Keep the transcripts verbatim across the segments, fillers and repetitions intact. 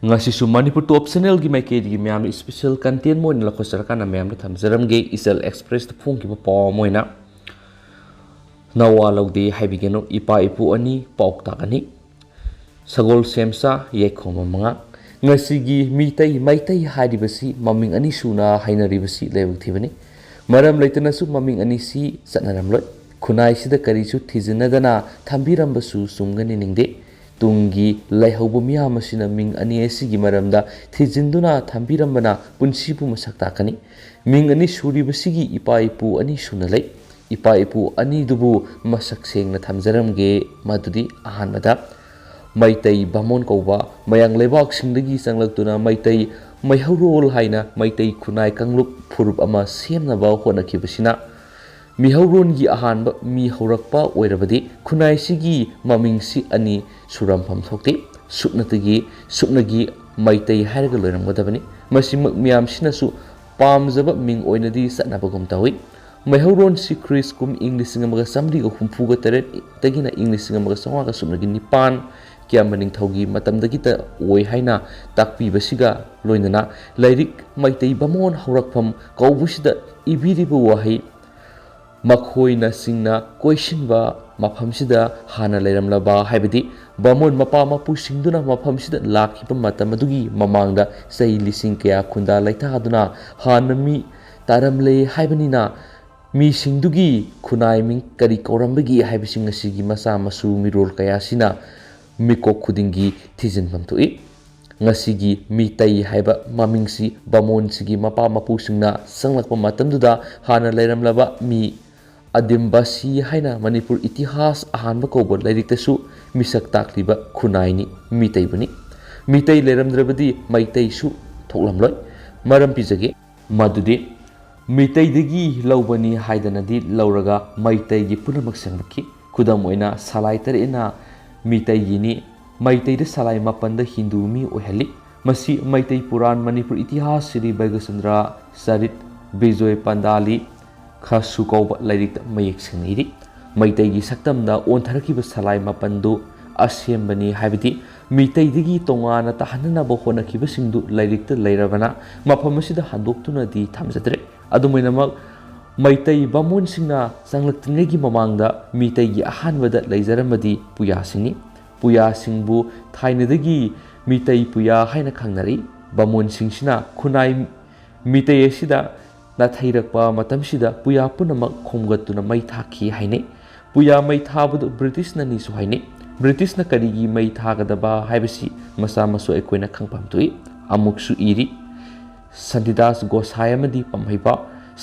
ꯉꯁꯤꯁꯨ ꯃꯅꯤꯄꯨꯔ ꯇꯣꯞ ꯆꯦꯅꯦꯜꯒꯤ ꯃꯥꯏꯀꯩꯗꯒꯤ ꯃꯌꯥꯝꯅ ꯏꯁꯄꯤꯁꯦꯜ ꯀꯟꯇꯦꯟ ꯑꯃ ꯑꯣꯏꯅ ꯂꯧꯈꯠꯆꯔꯀꯥꯟꯗ ꯃꯌꯥꯝꯗ ꯊꯝꯖꯔꯝꯒꯦ꯫ ꯏꯆꯜ ꯑꯦꯛꯁꯄ꯭ꯔꯦꯁꯇ ꯐꯣꯡꯈꯤꯕ ꯄꯥꯎ ꯑꯃ ꯑꯣꯏꯅ, "ꯅꯋꯥ ꯂꯧꯗꯦ ꯍꯥꯏꯕꯤꯒꯅꯨ, ꯏꯄꯥ ꯏꯄꯨ ꯑꯅꯤ, ꯄꯥꯎꯇꯥꯛ ꯑꯅꯤ"꯫ ꯁꯒꯣꯜ ꯁꯦꯝꯆꯥ, ꯌꯥꯏꯈꯣꯝꯕ ꯃꯉꯥ꯫ ꯉꯁꯤꯒꯤ ꯃꯤꯇꯩ, ꯃꯩꯇꯩ ꯍꯥꯏꯔꯤꯕꯁꯤ ꯃꯃꯤꯡ ꯑꯅꯤ ꯁꯨꯅ ꯍꯥꯏꯅꯔꯤꯕꯁꯤ ꯂꯥꯏꯕꯛ ꯊꯤꯕꯅꯤ꯫ ꯃꯔꯝ ꯂꯩꯇꯅꯁꯨ ꯃꯃꯤꯡ ꯑꯅꯤꯁꯤ ꯆꯠꯅꯔꯝꯂꯣꯏ꯫ ꯈꯨꯟꯅꯥꯏꯁꯤꯗ ꯀꯔꯤꯁꯨ ꯊꯤꯖꯤꯟꯅꯗꯅ ꯊꯝꯕꯤꯔꯝꯕꯁꯨ ꯆꯨꯝꯒꯅꯤ ꯅꯤꯡꯗꯦ꯫ ꯇꯨꯡꯒꯤ ꯂꯩꯍꯧꯕ ꯃꯤꯌꯥꯝ ꯑꯁꯤꯅ ꯃꯤꯡ ꯑꯅꯤ ꯑꯁꯤꯒꯤ ꯃꯔꯝꯗ ꯊꯤꯖꯤꯟꯗꯨꯅ ꯊꯝꯕꯤꯔꯝꯕꯅ ꯄꯨꯟꯁꯤꯕꯨ ꯃꯁꯛ ꯇꯥꯛꯀꯅꯤ꯫ ꯃꯤꯡ ꯑꯅꯤ ꯁꯨꯔꯤꯕꯁꯤꯒꯤ ꯏꯄꯥ ꯏꯄꯨ ꯑꯅꯤ ꯁꯨꯅ ꯂꯩ꯫ ꯏꯄꯥ ꯏꯄꯨ ꯑꯅꯤꯗꯨꯕꯨ ꯃꯁꯛ ꯁꯦꯡꯅ ꯊꯝꯖꯔꯝꯒꯦ꯫ ꯃꯗꯨꯗꯤ ꯑꯍꯥꯟꯕꯗ, ꯃꯩꯇꯩ ꯕꯥꯃꯣꯟ ꯀꯧꯕ ꯃꯌꯥꯡ ꯂꯩꯕꯥꯛꯁꯤꯡꯗꯒꯤ ꯆꯪꯂꯛꯇꯨꯅ ꯃꯩꯇꯩ ꯃꯩꯍꯧꯔꯣꯜ ꯍꯥꯏꯅ ꯃꯩꯇꯩ ꯈꯨꯟꯅꯥꯏ ꯀꯥꯡꯂꯨꯞ ꯐꯨꯔꯨꯞ ꯑꯃ ꯁꯦꯝꯅꯕ ꯍꯣꯠꯅꯈꯤꯕꯁꯤꯅ ꯃꯤꯍꯧꯔꯣꯟꯒꯤ ꯑꯍꯥꯟꯕ ꯃꯤ ꯍꯧꯔꯛꯄ ꯑꯣꯏꯔꯕꯗꯤ ꯈꯨꯟꯅꯥꯏꯁꯤꯒꯤ ꯃꯃꯤꯡꯁꯤ ꯑꯅꯤ ꯁꯨꯔꯝꯐꯝ ꯊꯣꯛꯇꯦ꯫ ꯁꯨꯞꯅꯇꯒꯤ, ꯁꯨꯞꯅꯒꯤ ꯃꯩꯇꯩ ꯍꯥꯏꯔꯒ ꯂꯣꯏꯔꯝꯒꯗꯕꯅꯤ꯫ ꯃꯁꯤꯃꯛ ꯃꯤꯌꯥꯝꯁꯤꯅꯁꯨ ꯄꯥꯝꯖꯕ ꯃꯤꯡ ꯑꯣꯏꯅꯗꯤ ꯆꯠꯅꯕꯒꯨꯝ ꯇꯧꯏ꯫ ꯃꯩꯍꯧꯔꯣꯟꯁꯤ ꯈ꯭ꯔꯤꯁ ꯀꯨꯝ ꯏꯪ ꯂꯤꯁꯤꯡ ꯑꯃꯒ ꯆꯥꯃꯔꯤꯒ ꯍꯨꯝꯐꯨꯒ ꯇꯔꯦꯠꯇꯒꯤꯅ ꯏꯪ ꯂꯤꯁꯤꯡ ꯑꯃꯒ ꯆꯥꯃꯉꯥꯒ ꯁꯨꯞꯅꯒꯤ ꯅꯤꯄꯥꯟ ꯀꯤꯌꯥꯝꯕ ꯅꯤꯡꯊꯧꯒꯤ ꯃꯇꯝꯗꯒꯤꯇ ꯑꯣꯏ ꯍꯥꯏꯅ ꯇꯥꯛꯄꯤꯕꯁꯤꯒ ꯂꯣꯏꯅꯅ ꯂꯥꯏꯔꯤꯛ ꯃꯩꯇꯩ ꯕꯥꯃꯣꯟ ꯍꯧꯔꯛꯐꯝ ꯀꯧꯕꯁꯤꯗ ꯏꯕꯤꯔꯤꯕ ꯋꯥꯍꯩ ꯃꯈꯣꯏꯅ ꯆꯤꯡꯅ ꯀꯣꯏꯁꯤꯟꯕ ꯃꯐꯝꯁꯤꯗ ꯍꯥꯟꯅ ꯂꯩꯔꯝꯂꯕ, ꯍꯥꯏꯕꯗꯤ ꯕꯥꯃꯣꯟ ꯃꯄꯥ ꯃꯄꯨꯁꯤꯡꯗꯨꯅ ꯃꯐꯝꯁꯤꯗ ꯂꯥꯛꯈꯤꯕ ꯃꯇꯝ ꯑꯗꯨꯒꯤ ꯃꯃꯥꯡꯗ ꯆꯍꯤ ꯂꯤꯁꯤꯡ ꯀꯌꯥ ꯈꯨꯟꯗꯥ ꯂꯩꯇꯥꯗꯨꯅ ꯍꯥꯟꯅ ꯃꯤ ꯇꯥꯔꯝꯂꯦ ꯍꯥꯏꯕꯅꯤꯅ, ꯃꯤꯁꯤꯡꯗꯨꯒꯤ ꯈꯨꯟꯅꯥꯏ ꯃꯤꯡ ꯀꯔꯤ ꯀꯧꯔꯝꯕꯒꯦ ꯍꯥꯏꯕꯁꯤꯡ ꯑꯁꯤꯒꯤ ꯃꯆꯥ ꯃꯁꯨ ꯃꯤꯔꯣꯜ ꯀꯌꯥꯁꯤꯅ ꯃꯤꯀꯣꯛ ꯈꯨꯗꯤꯡꯒꯤ ꯊꯤꯖꯤꯟꯐꯝ ꯊꯣꯛꯏ꯫ ꯉꯁꯤꯒꯤ ꯃꯤꯇꯩ ꯍꯥꯏꯕ ꯃꯃꯤꯡꯁꯤ ꯕꯥꯃꯣꯟꯁꯤꯒꯤ ꯃꯄꯥ ꯃꯄꯨꯁꯤꯡꯅ ꯆꯪꯂꯛꯄ ꯃꯇꯝꯗꯨꯗ ꯍꯥꯟꯅ ꯂꯩꯔꯝꯂꯕ ꯃꯤ ꯑꯗꯤꯝꯕꯥꯁꯤ ꯍꯥꯏꯅ ꯃꯅꯤꯄꯨꯔ ꯏꯇꯤꯍꯥꯁ ꯑꯍꯥꯟꯕ ꯀꯧꯕ ꯂꯥꯏꯔꯤꯛꯇꯁꯨ ꯃꯤꯁꯛ ꯇꯥꯛꯂꯤꯕ ꯈꯨꯟꯅꯥꯏꯅꯤ ꯃꯤꯇꯩꯕꯨꯅꯤ꯫ ꯃꯤꯇꯩ ꯂꯩꯔꯝꯗ꯭ꯔꯕꯗꯤ ꯃꯩꯇꯩꯁꯨ ꯊꯣꯛꯂꯝꯂꯣꯏ꯫ ꯃꯔꯝ ꯄꯤꯖꯒꯦ꯫ ꯃꯗꯨꯗꯤ ꯃꯤꯇꯩꯗꯒꯤ ꯂꯧꯕꯅꯤ ꯍꯥꯏꯗꯅꯗꯤ ꯂꯧꯔꯒ ꯃꯩꯇꯩꯒꯤ ꯄꯨꯝꯅꯃꯛ ꯁꯦꯝꯂꯛꯈꯤ꯫ ꯈꯨꯗꯝ ꯑꯣꯏꯅ ꯁꯂꯥꯏ ꯇꯔꯦꯠꯅ ꯃꯤꯇꯩꯒꯤꯅꯤ꯫ ꯃꯩꯇꯩꯗ ꯁꯂꯥꯏ ꯃꯥꯄꯟꯗ ꯍꯤꯟꯗꯨ ꯃꯤ ꯑꯣꯏꯍꯜꯂꯤ꯫ ꯃꯁꯤ ꯃꯩꯇꯩ ꯄꯨꯔꯥꯟ ꯃꯅꯤꯄꯨꯔ ꯏꯇꯤꯍꯥꯁ ꯁ꯭ꯔꯤ ꯕꯩꯒꯆꯟꯗ꯭ꯔ ꯆꯔꯤꯠ ꯕꯤꯖꯣꯏ ꯄꯟꯗꯥꯂꯤ ꯈꯥꯁꯨ ꯀꯧꯕ ꯂꯥꯏꯔꯤꯛꯇ ꯃꯌꯦꯛ ꯁꯦꯡꯅ ꯏꯔꯤ꯫ ꯃꯩꯇꯩꯒꯤ ꯁꯛꯇꯝꯗ ꯑꯣꯟꯊꯔꯛꯈꯤꯕ ꯁꯂꯥꯏ ꯃꯥꯄꯟꯗꯨ ꯑꯁꯦꯝꯕꯅꯤ ꯍꯥꯏꯕꯗꯤ ꯃꯤꯇꯩꯗꯒꯤ ꯇꯣꯉꯥꯟꯅ ꯇꯥꯍꯟꯅꯅꯕ ꯍꯣꯠꯅꯈꯤꯕꯁꯤꯡꯗꯨ ꯂꯥꯏꯔꯤꯛꯇ ꯂꯩꯔꯕꯅ ꯃꯐꯝ ꯑꯁꯤꯗ ꯍꯟꯗꯣꯛꯇꯨꯅꯗꯤ ꯊꯝꯖꯗ꯭ꯔꯦ꯫ ꯑꯗꯨꯝ ꯑꯣꯏꯅꯃꯛ, ꯃꯩꯇꯩ ꯕꯥꯃꯣꯟꯁꯤꯡꯅ ꯆꯪꯂꯛꯇ꯭ꯔꯤꯉꯩꯒꯤ ꯃꯃꯥꯡꯗ ꯃꯤꯇꯩꯒꯤ ꯑꯍꯥꯟꯕꯗ ꯂꯩꯖꯔꯝꯕꯗꯤ ꯄꯨꯌꯥꯁꯤꯡꯅꯤ꯫ ꯄꯨꯌꯥꯁꯤꯡꯕꯨ ꯊꯥꯏꯅꯗꯒꯤ ꯃꯤꯇꯩ ꯄꯨꯌꯥ ꯍꯥꯏꯅ ꯈꯪꯅꯔꯛꯏ꯫ ꯕꯥꯃꯣꯟꯁꯤꯡꯁꯤꯅ ꯈꯨꯟꯅꯥꯏ ꯃꯤꯇꯩ ꯑꯁꯤꯗ ꯅꯥꯊꯩꯔꯛꯄ ꯃꯇꯝꯁꯤꯗ ꯄꯨꯌꯥ ꯄꯨꯝꯅꯃꯛ ꯈꯣꯝꯒꯠꯇꯨꯅ ꯃꯩ ꯊꯥꯈꯤ ꯍꯥꯏꯅꯩ꯫ ꯄꯨꯌꯥ ꯃꯩ ꯊꯥꯕꯗꯨ ꯕ꯭ꯔꯤꯇꯤꯁꯅꯅꯤꯁꯨ ꯍꯥꯏꯅꯩ꯫ ꯕ꯭ꯔꯤꯇꯤꯁꯅ ꯀꯔꯤꯒꯤ ꯃꯩ ꯊꯥꯒꯗꯕ ꯍꯥꯏꯕꯁꯤ ꯃꯆꯥ ꯃꯁꯨ ꯑꯩꯈꯣꯏꯅ ꯈꯪꯐꯝ ꯊꯣꯛꯏ꯫ ꯑꯃꯨꯛꯁꯨ ꯏꯔꯤ, ꯁꯟꯇꯤꯗꯥꯁ ꯒꯣꯁꯥꯏ ꯑꯃꯗꯤ ꯄꯝꯍꯩꯕ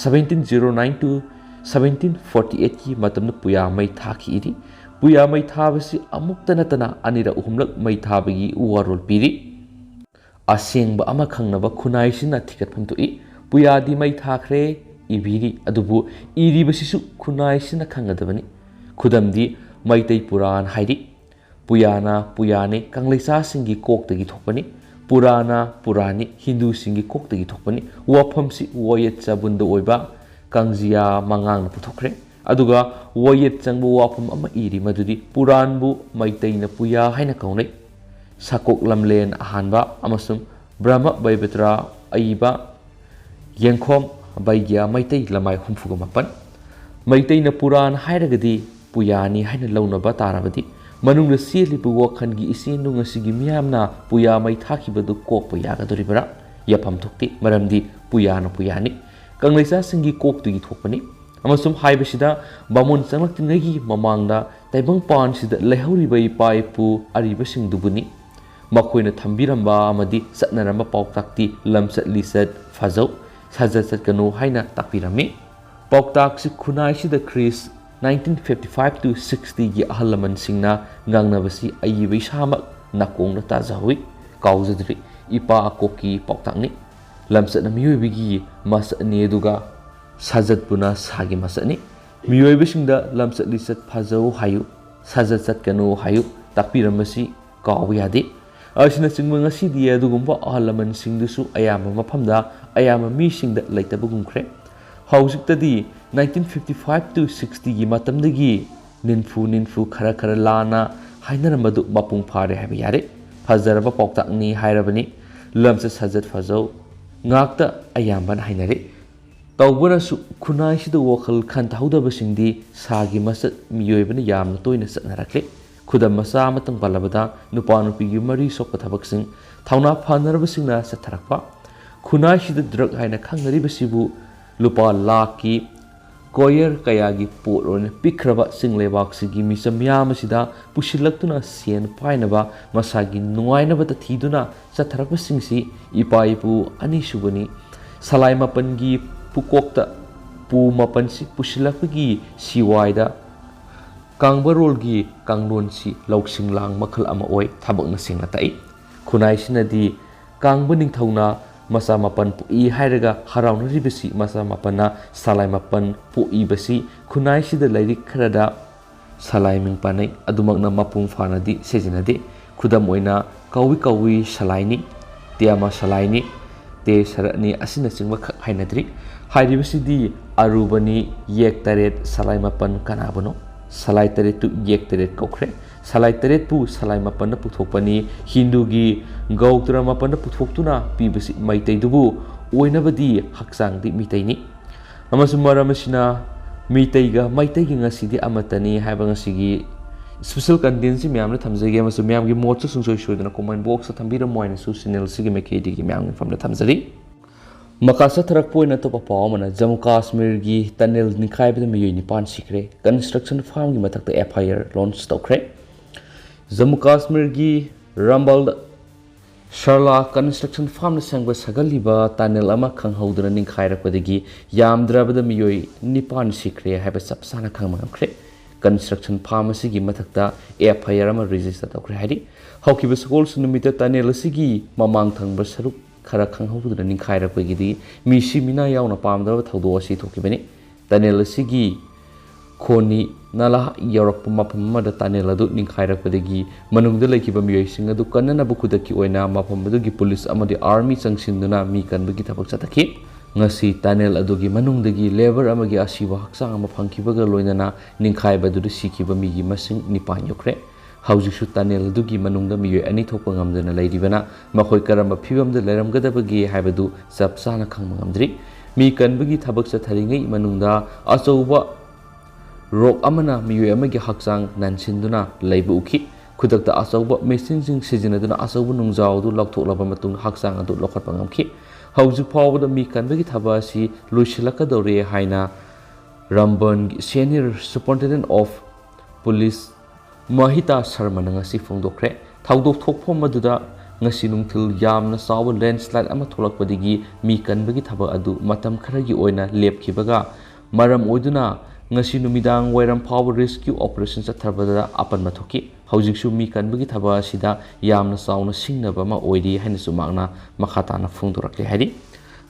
seventeen zero nine to seventeen forty eightꯀꯤ ꯃꯇꯝꯗ ꯄꯨꯌꯥ ꯃꯩ ꯊꯥꯈꯤ ꯏꯔꯤ꯫ ꯄꯨꯌꯥ ꯃꯩ ꯊꯥꯕꯁꯤ ꯑꯃꯨꯛꯇ ꯅꯠꯇꯅ ꯑꯅꯤꯔꯛ ꯑꯍꯨꯝꯂꯛ ꯃꯩ ꯊꯥꯕꯒꯤ ꯋꯥꯔꯣꯜ ꯄꯤꯔꯤ꯫ ꯑꯁꯦꯡꯕ ꯑꯃ ꯈꯪꯅꯕ ꯈꯨꯟꯅꯥꯏꯁꯤꯅ ꯊꯤꯒꯠꯐꯝ ꯊꯣꯛꯏ꯫ ꯄꯨꯌꯥꯗꯤ ꯃꯩ ꯊꯥꯈ꯭ꯔꯦ ꯏꯕꯤꯔꯤ, ꯑꯗꯨꯕꯨ ꯏꯔꯤꯕꯁꯤꯁꯨ ꯈꯨꯟꯅꯥꯏꯁꯤꯅ ꯈꯪꯒꯗꯕꯅꯤ꯫ ꯈꯨꯗꯝꯗꯤ, ꯃꯩꯇꯩ ꯄꯨꯔꯥꯟ ꯍꯥꯏꯔꯤ, "ꯄꯨꯌꯥꯅ ꯄꯨꯌꯥꯅꯤ, ꯀꯪꯂꯩꯆꯥꯁꯤꯡꯒꯤ ꯀꯣꯛꯇꯒꯤ ꯊꯣꯛꯄꯅꯤ꯫ ꯄꯨꯔꯥꯅ ꯄꯨꯔꯥꯅꯤ, ꯍꯤꯟꯗꯨꯁꯤꯡꯒꯤ ꯀꯣꯛꯇꯒꯤ ꯊꯣꯛꯄꯅꯤ"꯫ ꯋꯥꯐꯝꯁꯤ ꯋꯥꯌꯦꯠ ꯆꯕꯨꯟꯗ ꯑꯣꯏꯕ ꯀꯥꯡꯖꯤꯌꯥ ꯃꯉꯥꯡꯅ ꯄꯨꯊꯣꯛꯈ꯭ꯔꯦ꯫ ꯑꯗꯨꯒ ꯋꯥꯌꯦꯠ ꯆꯪꯕ ꯋꯥꯐꯝ ꯑꯃ ꯏꯔꯤ, ꯃꯗꯨꯗꯤ ꯄꯨꯔꯥꯟꯕꯨ ꯃꯩꯇꯩꯅ ꯄꯨꯌꯥ ꯍꯥꯏꯅ ꯀꯧꯅꯩ꯫ ꯁꯀꯣꯛ ꯂꯝꯂꯦꯟ ꯑꯍꯥꯟꯕ ꯑꯃꯁꯨꯡ ꯕ꯭ꯔꯍꯃ ꯕꯩꯕꯇ꯭ꯔꯥ ꯑꯏꯕ ꯌꯦꯡꯈꯣꯝ ꯕꯩꯒ꯭ꯌꯥ ꯃꯩꯇꯩ ꯂꯃꯥꯏ ꯍꯨꯝꯐꯨꯒ ꯃꯥꯄꯟ꯫ ꯃꯩꯇꯩꯅ ꯄꯨꯔꯥꯟ ꯍꯥꯏꯔꯒꯗꯤ ꯄꯨꯌꯥꯅꯤ ꯍꯥꯏꯅ ꯂꯧꯅꯕ ꯇꯥꯔꯕꯗꯤ, ꯃꯅꯨꯡꯗ ꯆꯦꯜꯂꯤꯕ ꯋꯥꯈꯜꯒꯤ ꯏꯆꯦꯜꯅꯨꯡ ꯑꯁꯤꯒꯤ ꯃꯤꯌꯥꯝꯅ ꯄꯨꯌꯥ ꯃꯩ ꯊꯥꯈꯤꯕꯗꯨ ꯀꯣꯛꯄ ꯌꯥꯒꯗꯣꯔꯤꯕ꯭ꯔꯥ? ꯌꯥꯐꯝ ꯊꯣꯛꯇꯦ, ꯃꯔꯝꯗꯤ ꯄꯨꯌꯥꯅ ꯄꯨꯌꯥꯅꯤ, ꯀꯪꯂꯩꯆꯥꯁꯤꯡꯒꯤ ꯀꯣꯛꯇꯒꯤ ꯊꯣꯛꯄꯅꯤ꯫ ꯑꯃꯁꯨꯡ ꯍꯥꯏꯕꯁꯤꯗ, ꯕꯥꯃꯣꯟ ꯆꯪꯂꯛꯇ꯭ꯔꯤꯉꯩꯒꯤ ꯃꯃꯥꯡꯗ ꯇꯥꯏꯕꯪꯄꯥꯟꯁꯤꯗ ꯂꯩꯍꯧꯔꯤꯕ ꯏꯄꯥ ꯏꯄꯨ ꯑꯔꯤꯕꯁꯤꯡꯗꯨꯕꯨꯅꯤ꯫ ꯃꯈꯣꯏꯅ ꯊꯝꯕꯤꯔꯝꯕ ꯑꯃꯗꯤ ꯆꯠꯅꯔꯝꯕ ꯄꯥꯎꯇꯥꯛꯇꯤ ꯂꯝꯆꯠ ꯂꯤꯆꯠ ꯐꯖꯧ, ꯁꯥꯖꯠ ꯆꯠꯀꯅꯨ ꯍꯥꯏꯅ ꯇꯥꯛꯄꯤꯔꯝꯃꯤ꯫ ꯄꯥꯎꯇꯥꯛꯁꯤ ꯈꯨꯟꯅꯥꯏꯁꯤꯗ ꯈ꯭ꯔꯤꯁ nineteen fifty five to sixtyꯒꯤ ꯑꯍꯜ ꯂꯃꯟꯁꯤꯡꯅ ꯉꯥꯡꯅꯕꯁꯤ ꯑꯏꯕ ꯏꯁꯥꯃꯛ ꯅꯥꯀꯣꯡꯗ ꯇꯥꯖꯍꯧꯏ, ꯀꯥꯎꯖꯗ꯭ꯔꯤ꯫ ꯏꯄꯥ ꯑꯀꯣꯛꯀꯤ ꯄꯥꯎꯇꯥꯛꯅꯤ꯫ ꯂꯝꯆꯠꯅ ꯃꯤꯑꯣꯏꯕꯒꯤ ꯃꯁꯛꯅꯤ, ꯑꯗꯨꯒ ꯁꯥꯖꯠꯄꯨꯅ ꯁꯥꯒꯤ ꯃꯁꯛꯅꯤ꯫ ꯃꯤꯑꯣꯏꯕꯁꯤꯡꯗ ꯂꯝꯆꯠ ꯂꯤꯆꯠ ꯐꯖꯧ ꯍꯥꯏꯌꯨ, ꯁꯥꯖꯠ ꯆꯠꯀꯅꯨ ꯍꯥꯏꯌꯨ ꯇꯥꯛꯄꯤꯔꯝꯕꯁꯤ ꯀꯥꯎꯕ ꯌꯥꯗꯦ꯫ ꯑꯁꯤꯅꯆꯤꯡꯕ ꯉꯁꯤꯗꯤ ꯑꯗꯨꯒꯨꯝꯕ ꯑꯍꯜ ꯂꯃꯟꯁꯤꯡꯗꯨꯁꯨ ꯑꯌꯥꯝꯕ ꯃꯐꯝꯗ ꯑꯌꯥꯝꯕ ꯃꯤꯁꯤꯡꯗ ꯂꯩꯇꯕꯒꯨꯝꯈ꯭ꯔꯦ꯫ ꯍꯧꯖꯤꯛꯇꯗꯤ nineteen fifty five to sixtyꯒꯤ ꯃꯇꯝꯗꯒꯤ ꯅꯤꯟꯐꯨ ꯅꯤꯟꯐꯨ ꯈꯔ ꯈꯔ ꯂꯥꯟꯅ ꯍꯥꯏꯅꯔꯝꯕꯗꯨ ꯃꯄꯨꯡ ꯐꯥꯔꯦ ꯍꯥꯏꯕ ꯌꯥꯔꯦ꯫ ꯐꯖꯔꯕ ꯄꯥꯎꯇꯥꯛꯅꯤ ꯍꯥꯏꯔꯕꯅꯤ꯫ ꯂꯝꯆꯠ ꯁꯥꯖꯠ ꯐꯖꯧ ꯉꯥꯛꯇ ꯑꯌꯥꯝꯕꯅ ꯍꯥꯏꯅꯔꯤ꯫ ꯇꯧꯕꯅꯁꯨ ꯈꯨꯟꯅꯥꯏꯁꯤꯗ ꯋꯥꯈꯜ ꯈꯟꯊꯍꯧꯗꯕꯁꯤꯡꯗꯤ ꯁꯥꯒꯤ ꯃꯆꯠ ꯃꯤꯑꯣꯏꯕꯅ ꯌꯥꯝꯅ ꯇꯣꯏꯅ ꯆꯠꯅꯔꯛꯂꯤ꯫ ꯈꯨꯗꯝ ꯃꯆꯥ ꯑꯃꯇꯪ ꯄꯜꯂꯕꯗ, ꯅꯨꯄꯥ ꯅꯨꯄꯤꯒꯤ ꯃꯔꯤ ꯁꯣꯛꯄ ꯊꯕꯛꯁꯤꯡ ꯊꯧꯅꯥ ꯐꯅꯔꯕꯁꯤꯡꯅ ꯆꯠꯊꯔꯛꯄ, ꯈꯨꯟꯅꯥꯏꯁꯤꯗ ꯗ꯭ꯔꯒ ꯍꯥꯏꯅ ꯈꯪꯅꯔꯤꯕꯁꯤꯕꯨ ꯂꯨꯄꯥ ꯂꯥꯛꯀꯤ ꯀꯣꯌꯔ ꯀꯌꯥꯒꯤ ꯄꯣꯠ ꯑꯣꯏꯅ ꯄꯤꯛꯈ꯭ꯔꯕ ꯆꯤꯡ ꯂꯩꯕꯥꯛꯁꯤꯒꯤ ꯃꯤꯆꯝ ꯃꯤꯌꯥꯝ ꯑꯁꯤꯗ ꯄꯨꯁꯤꯜꯂꯛꯇꯨꯅ ꯁꯦꯟ ꯄꯥꯏꯅꯕ ꯃꯁꯥꯒꯤ ꯅꯨꯡꯉꯥꯏꯅꯕꯇ ꯊꯤꯗꯨꯅ ꯆꯠꯊꯔꯛꯄꯁꯤꯡꯁꯤ ꯏꯄꯥ ꯏꯄꯨ ꯑꯅꯤꯁꯨꯕꯅꯤ꯫ ꯁꯂꯥꯏ ꯃꯥꯄꯟꯒꯤ ꯄꯨꯀꯣꯛꯇ ꯄꯨ ꯃꯥꯄꯟꯁꯤ ꯄꯨꯁꯤꯜꯂꯛꯄꯒꯤ ꯁꯤꯋꯥꯏꯗ ꯀꯥꯡꯕꯔꯣꯜꯒꯤ ꯀꯥꯡꯂꯣꯟꯁꯤ ꯂꯧꯁꯤꯡ ꯂꯥꯡ ꯃꯈꯜ ꯑꯃ ꯑꯣꯏ, ꯊꯕꯛꯅ ꯁꯦꯡꯅ ꯇꯥꯛꯏ꯫ ꯈꯨꯟꯅꯥꯏꯁꯤꯅꯗꯤ ꯀꯥꯡꯕ ꯅꯤꯡꯊꯧꯅ ꯃꯆꯥ ꯃꯥꯄꯟ ꯄꯣꯛꯏ ꯍꯥꯏꯔꯒ ꯍꯔꯥꯎꯅꯔꯤꯕꯁꯤ ꯃꯆꯥ ꯃꯥꯄꯟꯅ ꯁꯂꯥꯏ ꯃꯥꯄꯟ ꯄꯣꯛꯏꯕꯁꯤ ꯈꯨꯟꯅꯥꯏꯁꯤꯗ ꯂꯥꯏꯔꯤꯛ ꯈꯔꯗ ꯁꯂꯥꯏ ꯃꯤꯡ ꯄꯥꯟꯅꯩ꯫ ꯑꯗꯨꯃꯛꯅ ꯃꯄꯨꯡ ꯐꯥꯅꯗꯤ ꯁꯤꯖꯤꯟꯅꯗꯦ꯫ ꯈꯨꯗꯝ ꯑꯣꯏꯅ ꯀꯧꯏ ꯀꯧꯏ ꯁꯂꯥꯏꯅꯤ, ꯇꯦ ꯑꯃ ꯁꯂꯥꯏꯅꯤ, ꯇꯦ ꯁꯔꯠꯅꯤ ꯑꯁꯤꯅꯆꯤꯡꯕ ꯈꯛ ꯍꯥꯏꯅꯗ꯭ꯔꯤ꯫ ꯍꯥꯏꯔꯤꯕꯁꯤꯗꯤ ꯑꯔꯨꯕꯅꯤ, ꯌꯦꯛ ꯇꯔꯦꯠ, ꯁꯂꯥꯏ ꯃꯥꯄꯟ ꯀꯅꯥꯕꯅꯣ? ꯁꯂꯥꯏ ꯇꯔꯦꯠꯇꯨ ꯌꯦꯛ ꯇꯔꯦꯠ ꯀꯧꯈ꯭ꯔꯦ꯫ ꯁꯂꯥꯏ ꯇꯔꯦꯠꯄꯨ ꯁꯂꯥꯏ ꯃꯥꯄꯟꯅ ꯄꯨꯊꯣꯛꯄꯅꯤ꯫ ꯍꯤꯟꯗꯨꯒꯤ ꯒꯧꯇ꯭ꯔ ꯃꯥꯄꯟꯅ ꯄꯨꯊꯣꯛꯇꯨꯅ ꯄꯤꯕꯁꯤ ꯃꯩꯇꯩꯗꯨꯕꯨ ꯑꯣꯏꯅꯕꯗꯤ ꯍꯛꯆꯥꯡꯗꯤ ꯃꯤꯇꯩꯅꯤ꯫ ꯑꯃꯁꯨꯡ ꯃꯔꯝ ꯑꯁꯤꯅ ꯃꯤꯇꯩꯒ ꯃꯩꯇꯩꯒ ꯉꯁꯤꯗꯤ ꯑꯃꯠꯇꯅꯤ ꯍꯥꯏꯕ ꯉꯁꯤꯒꯤ special contentꯁꯤ ꯃꯌꯥꯝꯅ ꯊꯝꯖꯒꯦ, ꯑꯃꯁꯨꯡ ꯃꯌꯥꯝꯒꯤ ꯃꯣꯠꯁꯨ ꯁꯨꯡꯁꯣꯏ ꯁꯣꯏꯗꯅ comment boxꯇ ꯊꯝꯕꯤꯔꯝꯃꯨ ꯍꯥꯏꯅꯁꯨ channelꯁꯤꯒꯤ ꯃꯥꯏꯀꯩꯗꯒꯤ ꯃꯌꯥꯝꯒꯤ ꯃꯐꯝꯗ ꯊꯝꯖꯔꯤ꯫ ꯃꯈꯥ ꯆꯠꯊꯔꯛꯄ ꯑꯣꯏꯅ ꯑꯇꯣꯞꯄ ꯄꯥꯎ ꯑꯃꯅ, ꯖꯝꯃꯨ ꯀꯥꯁꯃꯤꯔꯒꯤ tunnel ꯅꯤꯡꯈꯥꯏꯕꯗ ꯃꯤꯑꯣꯏ ꯅꯤꯄꯥꯟ ꯁꯤꯈ꯭ꯔꯦ, construction firmꯒꯤ ꯃꯊꯛꯇ FIR launch ꯇꯧꯈ꯭ꯔꯦ꯫ ꯖꯝꯃꯨ ꯀꯥꯁꯃꯤꯔꯒꯤ ꯔꯝꯕꯜꯗ ꯁꯔꯂꯥ construction firmꯅ ꯁꯦꯝꯒꯠ ꯁꯥꯒꯠꯂꯤꯕ tunnel ꯑꯃ ꯈꯪꯍꯧꯗꯅ ꯅꯤꯡꯈꯥꯏꯔꯛꯄꯗꯒꯤ ꯌꯥꯝꯗ꯭ꯔꯕꯗ ꯃꯤꯑꯣꯏ ꯅꯤꯄꯥꯟ ꯁꯤꯈ꯭ꯔꯦ ꯍꯥꯏꯕ ꯆꯞ ꯆꯥꯅ ꯈꯪꯕ ꯉꯝꯈ꯭ꯔꯦ꯫ Construction firm ꯑꯁꯤꯒꯤ ꯃꯊꯛꯇ FIR ꯑꯃ register ꯇꯧꯈ꯭ꯔꯦ ꯍꯥꯏꯔꯤ꯫ ꯍꯧꯈꯤꯕ ꯁꯒꯣꯜꯁꯦꯟ ꯅꯨꯃꯤꯠꯇ tunnel ꯑꯁꯤꯒꯤ ꯃꯃꯥꯡ ꯊꯪꯕ ꯁꯔꯨꯛ ꯈꯔ ꯈꯪꯍꯧꯗꯅ ꯅꯤꯡꯈꯥꯏꯔꯛꯄꯒꯤꯗꯤ ꯃꯤ ꯁꯤ ꯃꯤꯅꯥ ꯌꯥꯎꯅ ꯄꯥꯝꯗꯕ ꯊꯧꯗꯣꯛ ꯑꯁꯤ ꯊꯣꯛꯈꯤꯕꯅꯤ꯫ Tunnel ꯑꯁꯤꯒꯤ ꯈꯣꯟꯅꯤ ꯅꯂꯥ ꯌꯧꯔꯛꯄ ꯃꯐꯝ ꯑꯃꯗ tunnel ꯑꯗꯨ ꯅꯤꯡꯈꯥꯏꯔꯛꯄꯗꯒꯤ ꯃꯅꯨꯡꯗ ꯂꯩꯈꯤꯕ ꯃꯤꯑꯣꯏꯁꯤꯡ ꯑꯗꯨ ꯀꯟꯅꯅꯕ ꯈꯨꯗꯛꯀꯤ ꯑꯣꯏꯅ ꯃꯐꯝ ꯑꯗꯨꯒꯤ police ꯑꯃꯗꯤ army ꯆꯪꯁꯤꯟꯗꯨꯅ ꯃꯤ ꯀꯟꯕꯒꯤ ꯊꯕꯛ ꯆꯠꯊꯈꯤ꯫ ꯉꯁꯤ tunnel ꯑꯗꯨꯒꯤ ꯃꯅꯨꯡꯗꯒꯤ labour ꯑꯃꯒꯤ ꯑꯁꯤꯕ ꯍꯛꯆꯥꯡ ꯑꯃ ꯐꯪꯈꯤꯕꯒ ꯂꯣꯏꯅꯅ ꯅꯤꯡꯈꯥꯏꯕ ꯑꯗꯨꯗ ꯁꯤꯈꯤꯕ ꯃꯤꯒꯤ ꯃꯁꯤꯡ ꯅꯤꯄꯥꯟ ꯌꯧꯈ꯭ꯔꯦ꯫ ꯍꯧꯖꯤꯛꯁꯨ tunnel ꯑꯗꯨꯒꯤ ꯃꯅꯨꯡꯗ ꯃꯤꯑꯣꯏ ꯑꯅꯤ ꯊꯣꯛꯄ ꯉꯝꯗꯅ ꯂꯩꯔꯤꯕꯅ, ꯃꯈꯣꯏ ꯀꯔꯝꯕ ꯐꯤꯕꯝꯗ ꯂꯩꯔꯝꯒꯗꯕꯒꯦ ꯍꯥꯏꯕꯗꯨ ꯆꯞ ꯆꯥꯅ ꯈꯪꯕ ꯉꯝꯗ꯭ꯔꯤ꯫ ꯃꯤ ꯀꯟꯕꯒꯤ ꯊꯕꯛ ꯆꯠꯊꯔꯤꯉꯩ ꯃꯅꯨꯡꯗ ꯑꯆꯧꯕ rock ꯑꯃꯅ ꯃꯤꯑꯣꯏ ꯑꯃꯒꯤ ꯍꯛꯆꯥꯡ ꯅꯟꯁꯤꯟꯗꯨꯅ ꯂꯩꯕ ꯎꯈꯤ꯫ ꯈꯨꯗꯛꯇ ꯑꯆꯧꯕ machineꯁꯤꯡ ꯁꯤꯖꯤꯟꯅꯗꯨꯅ ꯑꯆꯧꯕ ꯅꯨꯡꯖꯥꯎ ꯑꯗꯨ ꯂꯧꯊꯣꯛꯂꯕ ꯃꯇꯨꯡ ꯍꯛꯆꯥꯡ ꯑꯗꯨ ꯂꯧꯈꯠꯄ ꯉꯝꯈꯤ꯫ ꯍꯧꯖꯤꯛ ꯐꯥꯎꯕꯗ ꯃꯤ ꯀꯟꯕꯒꯤ ꯊꯕꯛ ꯑꯁꯤ ꯂꯣꯏꯁꯤꯜꯂꯛꯀꯗꯧꯔꯦ ꯍꯥꯏꯅ ꯔꯝꯕꯟꯒꯤ Senior Superintendent of Police ꯃꯍꯤꯇꯥ ꯁꯔꯃꯅ ꯉꯁꯤ ꯐꯣꯡꯗꯣꯛꯈ꯭ꯔꯦ꯫ ꯊꯧꯗꯣꯛ ꯊꯣꯛꯐꯝ ꯑꯗꯨꯗ ꯉꯁꯤ ꯅꯨꯡꯊꯤꯜ ꯌꯥꯝꯅ ꯆꯥꯎꯕ landslide ꯑꯃ ꯊꯣꯛꯂꯛꯄꯗꯒꯤ ꯃꯤ ꯀꯟꯕꯒꯤ ꯊꯕꯛ ꯑꯗꯨ ꯃꯇꯝ ꯈꯔꯒꯤ ꯑꯣꯏꯅ ꯂꯦꯞꯈꯤꯕꯒ ꯃꯔꯝ ꯑꯣꯏꯗꯨꯅ ꯉꯁꯤ ꯅꯨꯃꯤꯗꯥꯡ ꯋꯥꯏꯔꯝ ꯐꯥꯎꯕ rescue operation ꯆꯠꯊꯕꯗ ꯑꯄꯟꯕ ꯊꯣꯛꯈꯤ꯫ ꯍꯧꯖꯤꯛꯁꯨ ꯃꯤ ꯀꯟꯕꯒꯤ ꯊꯕꯛ ꯑꯁꯤꯗ ꯌꯥꯝꯅ ꯆꯥꯎꯅ ꯁꯤꯡꯅꯕ ꯑꯃ ꯑꯣꯏꯔꯤ ꯍꯥꯏꯅꯁꯨ ꯃꯍꯥꯛꯅ ꯃꯈꯥ ꯇꯥꯅ ꯐꯣꯡꯗꯣꯔꯛꯂꯤ ꯍꯥꯏꯔꯤ꯫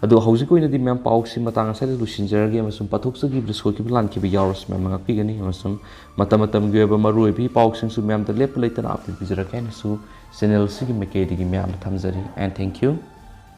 ꯑꯗꯣ ꯍꯧꯖꯤꯛꯀꯤ ꯑꯣꯏꯅꯗꯤ ꯃꯌꯥꯝ ꯄꯥꯎꯁꯤ ꯃꯇꯥꯡ ꯑꯁꯤꯗ ꯂꯣꯏꯁꯤꯟꯖꯔꯒꯦ ꯑꯃꯁꯨꯡ ꯄꯥꯊꯣꯛꯆꯈꯤꯕꯗ ꯁꯣꯏꯈꯤꯕ ꯂꯥꯟꯈꯤꯕ ꯌꯥꯎꯔꯁꯨ ꯃꯌꯥꯝꯅ ꯉꯥꯛꯄꯤꯒꯅꯤ ꯑꯃꯁꯨꯡ ꯃꯇꯝ ꯃꯇꯝꯒꯤ ꯑꯣꯏꯕ ꯃꯔꯨꯑꯣꯏꯕ ꯄꯥꯎꯁꯤꯡꯁꯨ ꯃꯌꯥꯝꯗ ꯂꯦꯞꯄ ꯂꯩꯇꯅ update ꯄꯤꯖꯔꯛꯀꯦ ꯍꯥꯏꯅꯁꯨ channel ꯑꯁꯤꯒꯤ ꯃꯥꯏꯀꯩꯗꯒꯤ ꯃꯌꯥꯝꯗ ꯊꯝꯖꯔꯤ꯫ And thank you꯫